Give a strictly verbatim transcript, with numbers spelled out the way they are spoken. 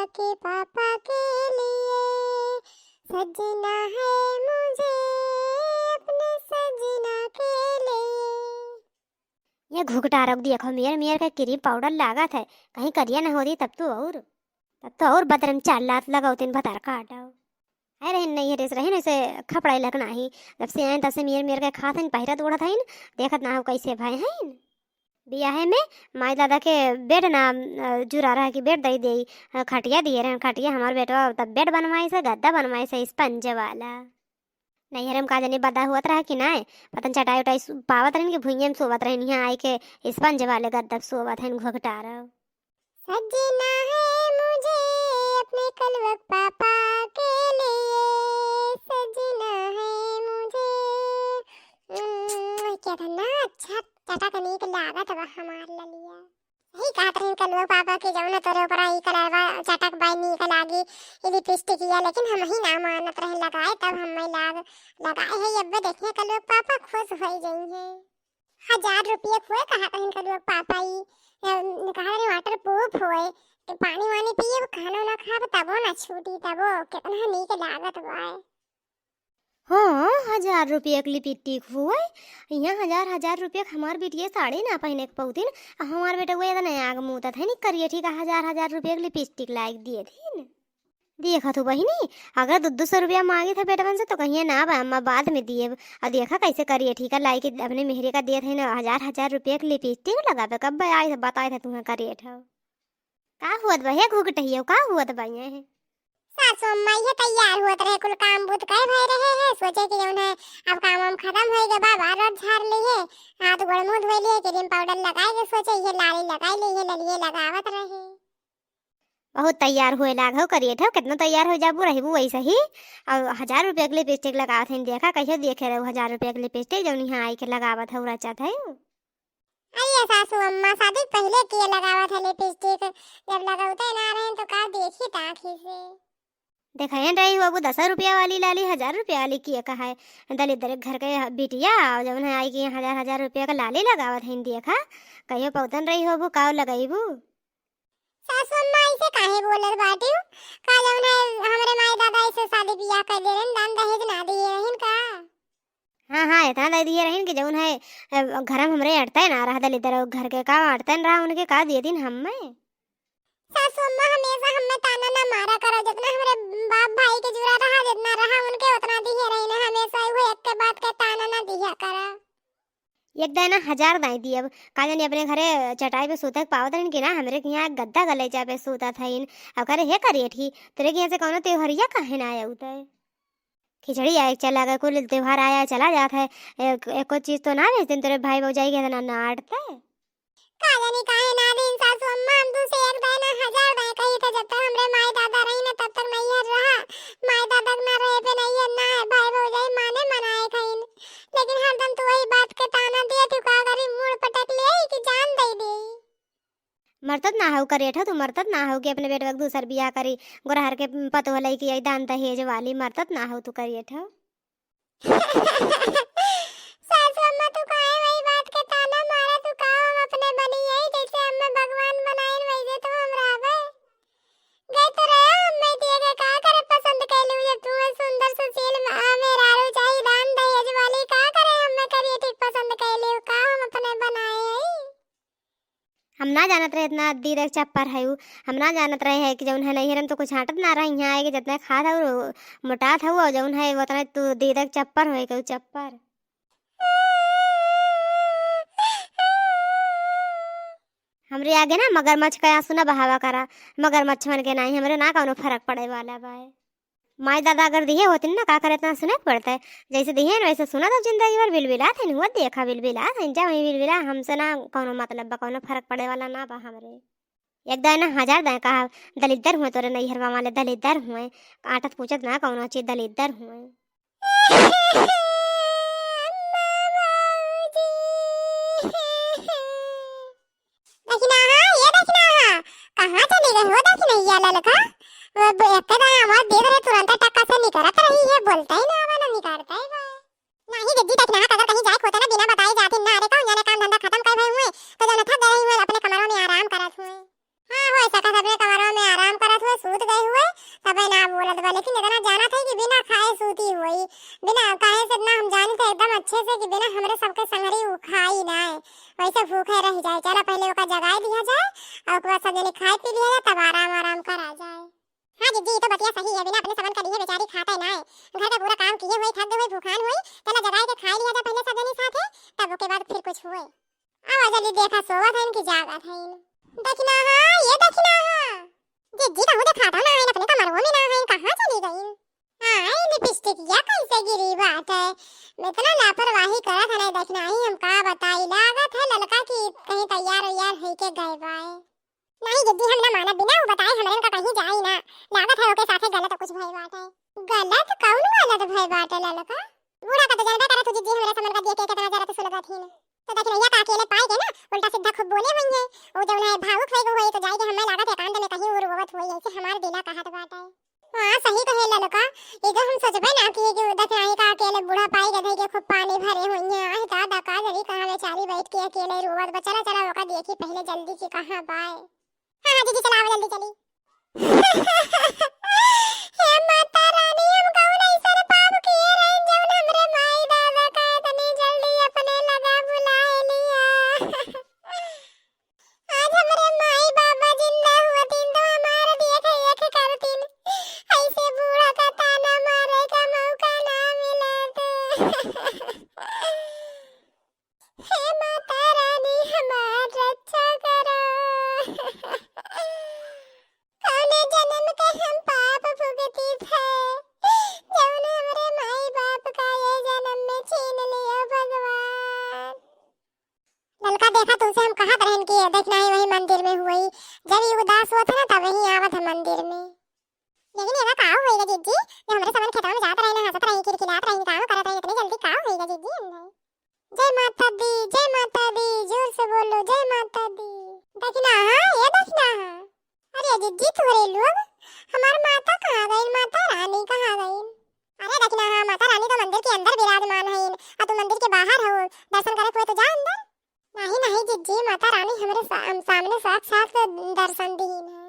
के पापा के लिए, सजना है मुझे अपने सजना के लिए। ये घुघटारक देखो, मेर मेर के cream powder लागत है, कहीं करिया न होती तब तो और, तब तो और बदरम चार लात लगावतिन भतार काटो। अरे नहीं, हरे से रही, ऐसे खपड़ाई लगना ही। जब से आइन तब से मेर मेर के खात हइन, पहिरत ओढ़त हइन, देखत ना हो कैसे भय हइन। बियाहे में माई दादा के bed ना, अ, जुरा रहा कि bed दई देई, अ, खटिया दिए रहन, खटिया हमार बेटवा तब bed बनवाइस है, गद्दा बनवाइस है, sponge वाला। नैहरे में का जानी बदा होत रहा कि नाय, पता न चटाई उटाई सु-, पावत रहन कि भुइये में सोवत रहन, यहाँ आई के sponge वाले गद्दा पे सोवत हइन घोघटार। सजना है मुझे अपने कलुआ पापा के लिए, सजना है मुझे। उम्म, केतना अच्छा चटक नीक लागत बा हमार ललिया। सही कहत रही कलुआ पापा कि जौन तोरे ऊपर ई कलरवा चटक बाई नीक लागी, ई lipstick या, लेकिन हमही ना मानत रहे लगाए, तब हमें लाग, लगाए है। अब्बे देखिए कलुआ पापा खुश होई जइहें। हजार रुपये खुए कहा कहीं कलुआ पापा ई, अम, कहा रहे waterproof होए, तो पानी वानी पिए, खाना ना खाब, तबो ना छूटी, तबो केतना नीक लागत बा। हाँ, हजार रुपये के lipstick हुए, यहाँ हजार हजार रुपये के हमार बिटिया साड़ी ना पहिने के पौतिन, आ हमार बेटा वो इतना आग मुतत है, नहीं करिए ठीक है, हजार हजार रुपये के lipstick लाइक दिए थे। देखा तू बहिनी, अगर दो दो सौ रुपया मांगी था बेटवन से तो कहिए ना बा अम्मा, बाद में दिए। और देखा कैसे करिए ठीक है, लाई के अपने मेहरे का दिए थे ना हजार हजार रुपये के lipstick लगावे, कब आए थे बताए थे तुम्हें करिए था। का हुअत बा हे घुघटहियो, का हुअत बा ये? सासू अम्मा ये तैयार हुअत रहे, कुल काम बूत कहे भय रहे हैं, सोचे कि जौन है अब काम वाम खत्म होई गए, बाबा रोज झाड़ लिए, हाथ गोड़ मुंह धोए लिए, cream powder लगाए के सोचे ये लाली लगाए लिए, ललिए लगावत रहे। बहुत तैयार हुए लाग हो करिए ठो, कितना तैयार हो जाबू रहबू वैसे ही। और हजार रुपये के lipstick लगावत है, देखा कहियो देखे रहू हजार रुपये के lipstick जौन यहाँ आई के लगावत है रचत है। अरे सासू अम्मा, शादी के पहिले किए लगावत है lipstick, जब लगौते ना रहे तो का देखी त आँखी से। देखायन रही हो, अब दस रुपया वाली लाली हजार रुपया वाली किए का है। दलिद्र घर के बिटिया, और जौन है आई कि हजार हजार रुपया का लाली लगावत है, देखा कहियो पौतन रही हो, का लगईबू? सासू अम्मा ऐसे काहे बोलत बाटिउ? का जौन है हमरे माई दादा ऐसे शादी बियाह कर दे रहन, दान दहेज ना दिए रहन का? हाँ, हाँ, इतना दे दिए रहिन कि जौन है, अ, घर में हमरे अटते ना रहा, दलिद्र घर के का अटते न रहा, उनके का दिए दिन हमें। सासू अम्मा हमेशा हमें ताना ना मारा करो, जितना हमरे बाप भाई के जुरा रहा, जितना रहा उनके उतना दिए रहिन, हमेशा वो एक के बात के ताना ना दिया करा। एक दाए ना हजार दाए दिए, अब का जानी अपने घरे चटाई पे सूते के पावत रहन कि ना, हमरे के यहाँ गद्दा गलेचा पे सूता था इन। अब करे हे करिए ठी, तेरे के यहाँ से कौनो त्योहरिया काहे ना आया उताए? खिचड़ी आए चला गए, कुल त्योहार आया चला जात है, एक, एको चीज तो ना बेचते तेरे भाई भौजाई के इतना ना अटते। का जानी काहे ना दिन सासू अम्मा, हम तुमसे एक दाए ना हजार दाए कही थे, जब तक हमरे माई दादा रही ना तब तक नैहर रहा, माई दादा के ना रहे पे नैहर ना है, भाई भौजाई माने मनाए खइन, लेकिन हरदम तू वही बात के ताना दिए, तू का करी मूड़ पटक ले कि जान दे दे। मरतत ना हो करेठ हो, तू मरतत ना हो कि अपने बेटवा के दूसर बियाह करी, गोरहर के पतोह लइके आई दान दहेज वाली, मरतत ना हो तू करेठ हो। सासू अम्मा, तू काहे वही बात के ताना मारा, तू का हम अपने बनी है, जैसे हमें भगवान बनाइन वैसे तो हम रहबे। गए तो रहे, हमें दिए के का करे पसंद कैलू, जब तू सुंदर सुशील म-, आ, मेहरारू चाही दान दहेज वाली, का करे हमें करिए ठीक पसंद कैलू, का हम अपने बनाए है? हम ना जानत रहे इतना दीदक चप्पर है उ। हम ना जानत रहे है कि जौन है नैहर में तो कुछ आटत ना रहे, यहाँ आए के जितना खात हऊ मोटात हऊ, और जौन है उतना तू दीदक चप्पर होए के उ चप्पर। हमरे आगे ना मगरमच्छ का आंसू ना बहावा करा, मगरमच्छवन के नाही, हमरे ना कौनो फर्क पड़े वाला बा। माई दादा अगर दिहे होतिन ना, का करे इतना सुने के पड़ता है? जैसे दिहे न वैसे सुना, तो जिंदगी भर बिलबिलात है, हुआ देखा बिलबिलात है, जा वहीं बिलबिला, हमसे ना कौनो मतलब बा, कौनो फर्क पड़े वाला ना बा हमरे। एक दाए ना हजार दाए कहा, दलिद्दर हुए तोरे नैहरवा वाले, दलिद्दर हुए, आटत पूछत ना कौनो चीज, दलिद्दर हुए। दखिनहा, ये दखिनहा, कहाँ चली गई हो दखिनहिया ललका? वो ब-, एक दाना आवाज दे रहे, तुरंत टक्का से निकरत रही है, बोलता ही ना आवा, ना निकरता ही बा। नाही दीदी, दखिनहा अगर कहीं जाए होते ना, बिना बताए जाती ना, अरे कौन जाने काम धंधा खत्म कर भए हुए, तो जाना थक गए हुए, अपने कमरों में आराम करत हुए। हाँ, हो सकत अपने कमरों में आराम करत हुए, सूत भूखे रह जाए। चला पहिले ओका जगाए दिया जाए, अउर ओकरे बाद सब जने खाए पी लिया जाए, तब आराम आराम करा जाए। हाँ जिज्जी, ई तो बतिया सही है, बिना अपने समन का दिहे बेचारी खाते ना है। घर का पूरा काम किए हुई, थक गए हुई, भूखान हुई, चला जगाए के खाए लिया जाए पहिले सब जने साथे, तब ओके बाद फिर कुछ हुए। आवा जल्दी देखा, सोवत हइन कि जागत हइन। दखिनहा, ये दखिनहा। जिज्जी कहूँ देखात ना हइन, अपने कमरवो में ना हइन, कहाँ चली गइन? हाँ, ई लिपस्टिकिया कैसे गिरी बाटे? इतना लापरवाही करत है ना, दखिनहा, हम का बताई, लागत है ललका की कहीं तैयार वैयार होइके गए बाए। नहीं जिज्जी, हम ना मानब बिना उ बताए हमरन का कहीं जाई ना। लागत है ओके साथे गलत कुछ भय बाटे। गलत? कौन गलत भय बाटे ललका? बूढ़ा का तो जानबे करे तू जिज्जी, हमरे समन का देख के कितना जरत सुलगत ही ना। तो दखिनहा का अकेले पाई के ना उल्टा सीधा खूब बोले हुई है। वो जौन है भावुक हुई गई हुई तो जाई के हमें लागत है एकांत में कहीं उ रोवत हुई, ऐसे हमार दिला कहत बाटे। हाँ, सही कहे ललका, ये तो हम सोचबे ना किए कि दखिनहा का अकेले बूढ़ा पाई के धई के खूब पानी भरे हुई है। आह दादा, का जरी कहाँ बेचारी बैठ के अकेले रोवत बा। चला, चला, ओका देखी पहिले जल्दी कि कहाँ बाए। हाँ, हाँ, जिज्जी, चला, आवा, जल्दी चली। हे माता रानी, हम कौन ऐसन पाप किए रहे, जौन हमरे माई दादा का इतनी जल्दी अपने लगा बुलाए लिया? आज हमरे माई बाबा जिंदा हुआ दिन तो हमार देख रेख करतीन, ऐसे बूढ़ा का ताना मारे का मौका ना मिलत। हे माता रानी, हमार रक्षा करो। कौने जन्म के हम पाप भुगती थे, जौन हमरे माई बाप का ये जन्म में छीन लियो भगवान। ललका देखा, तुमसे हम कहत रहन कि दखिनहा वही मंदिर में हुई। जब ये उदास हुआ था ना, तब वहीं आवत है मंदिर में। लेकिन एमा का होइगा जिज्जी, जो हमरे समन खेतवा में जात रही ना, हंसत रही, किलकिलात रही, काम करत रही, इतनी जल्दी का होइगा जिज्जी अंदर? जय माता दी, जय माता दी, जोर से बोलो, जय माता दी। दखिनहा, ये दखिनहा। अरे जिज्जी, तोहरे लोग, हमार माता कहाँ गइन, माता रानी कहाँ गइन? अरे दखिनहा, माता रानी तो मंदिर के अंदर विराजमान हइन, अउर तू मंदिर के बाहर हो, दर्शन करे हुए तो जा अंदर। नहीं, नहीं जिज्जी, माता रानी हमरे सा-, सामने साक्षात दर्शन दीन है।